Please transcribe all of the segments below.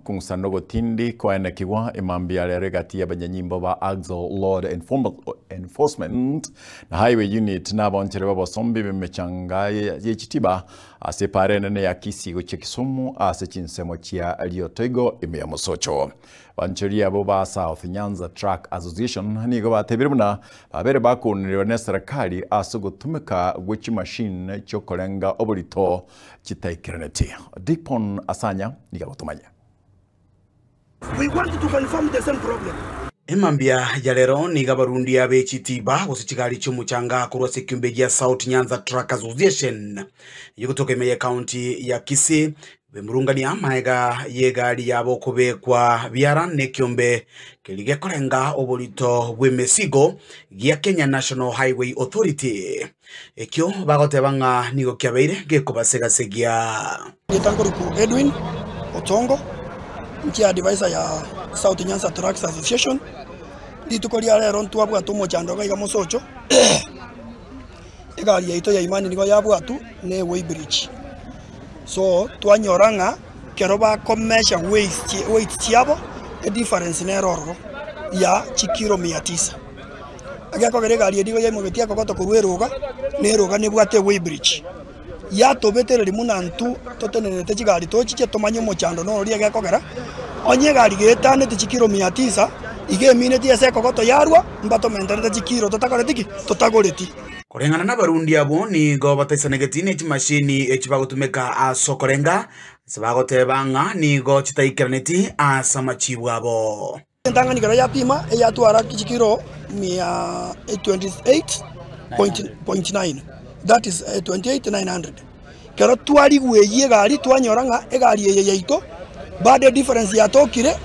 Kong'usana nogotindi koenekigwa emambia ya rero egati y'abanyanyimbo ba Axle Load Enforcement na Highway Unit na abanchera b'abasombi b'emechanga ye chitiba ase epaara enene ya Kisii gochia Kisumu ase chinsemo chia Riotoigo ime ya Mosocho. Abancheri abwo ba South Nyanza Truck Association nigo batebire buna babere bakouneriwa neserekari ase ogotumeka gwe chimashini chiokorenga oborito chitaikeraneti. Dipon Asanya nigo agotomanya. We want to confirm the same problem. Emambia ya rero nigo abarundia be chitiba gose chigari chi'omochanga korwa ase ekiombe gia South Nyanza Truck Association eyio gotoka ime y'ecounty ya Kisii bemurungania magega y'egari yabo okobekwa biara nekiombe keria gekorenga oborito bw'emesigo gia Kenya National Highway Authority. Ekio bagoteba ng'a nigo kiabeire gekobasega-segia. Erieta nkorokwa Edwin Otongo, inche advisor ya South Nyanza Trucks Association. Rituko ria rero ntwabwate omochando iga iga mosocho, egari yaito ya Imani nigo yabwatwa na eway bridge. So twanyora ng'a ekero bakomesha weights weight chiabo, edifference nere ororo ya chikilo mia tisa. Egekogera egari eye nigo yaimogetie ekogoto korwa eroga, na eroga nebwate eweighbridge. Yatobetereria buna intwe totenenerete chigari tochiche tomanye omochando nororia egekogera, onye egari geetaneti chikiro mia tisa, iga eminetie ase ekogoto yarwa, mbatomenterete chikiro totakoreti ki? Totagoreti. Koreng'ana nabarundi abwo nigo bataisanegeti ne chimashini echi bagotumeka ase okorenga, ase bagoteba ng'a nigo chitaikeraneti ase amachibu abo. Entang'ani ekero yapima eyatwara chikiro mia 28.9, that is 28,900. Ekero twarigwa eyio egari twanyora ng'a egari eye yaito bado edifference yatokire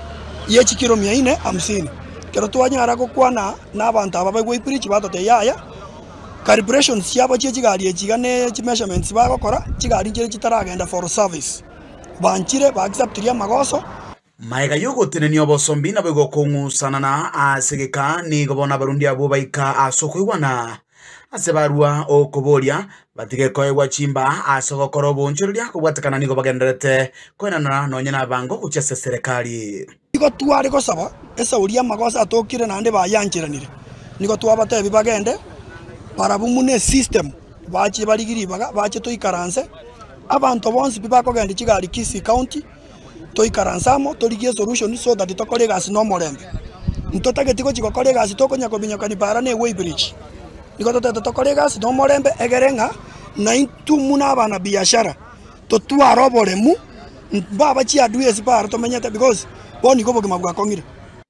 ye chikiro mia ine hamsini. Ekero twanyara gokwana na abanto aba ba weighbridge batotebia yaya, calibrations chiabo chie chigari echi iga ne chimeasurements bagokora, chigari nchire chitaragenda for service. Banchire ba acceptirie amagoso. Magega y'ogotenenia obosombi naboigo okong'usanana ase egeka, nigo bono abarundi abwo baika ase okoigwana. Ase barua okoboria, batige koegwa chimbaa ase ogokora oboonchoreria kobwatekana nigo bagendererete koenana nonya nabango gochia ase eserekari. Nigo tware gosaba esauri y'amagoso atokire naende bayancheranire. Nigo twabatebia bagende barabwo buna esystem bache barigie ribaga bache toikaranse abanto bonsi pi bakogenda chigari Kisii County. Toikaranse amo, torigie esolution so that tokore egasi nomorembe. Ntotageti gochia gokora egasi tokonya kominyokania para na eway bridge. Nigo totagete tokore egasi nomorembe egere ng'a naintwe buna abanabiashara totware oboremu mbaba chiadui ase para tomenyete because bono nigo obogima bwakong'ire.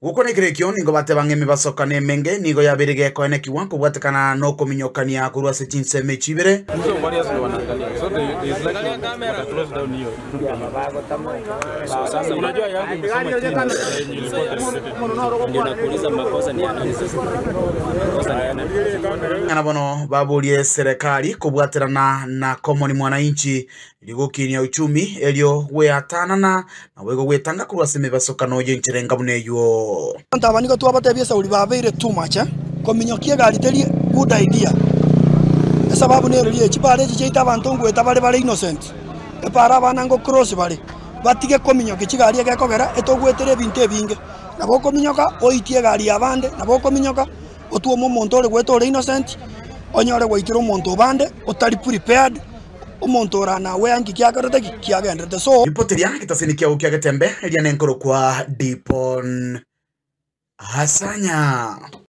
Gokwana ekero ekio nigo bateba ng'a emebasokano emenge nigo yabeire gekoenekigwa kobwatekana nokominyokania korwa ase chinsemo echi ibere. Ng'a bono baborie serekari kobwaterana na Common Mwananchi Rigokinia uchumi, erio gweatanana, naboigo gwetanga korwa ase emebasokano y'enchera enga buna eyio. Abanto aba nigo twabatebia esauri babeire too much eh, kominyokia egari teri good idea esababu nere chipara echi chiaito abanto ngoeta bare bare innocent, epara abana ngo cross bare, batige kominyokia chigari egekogera etogwetere ebinto ebinge, nabo okominyoka oitie egari yabande, nabo okominyoka otwome omonto ore goeta ore innocent, onyore gwaitire omonto obande otari prepared. Omonto oranagwe anki kiakorete ki? Kiagenderete. So. Ripoti ria getasini kiao kia getembe eria nenkorokwa Dipon Asanya.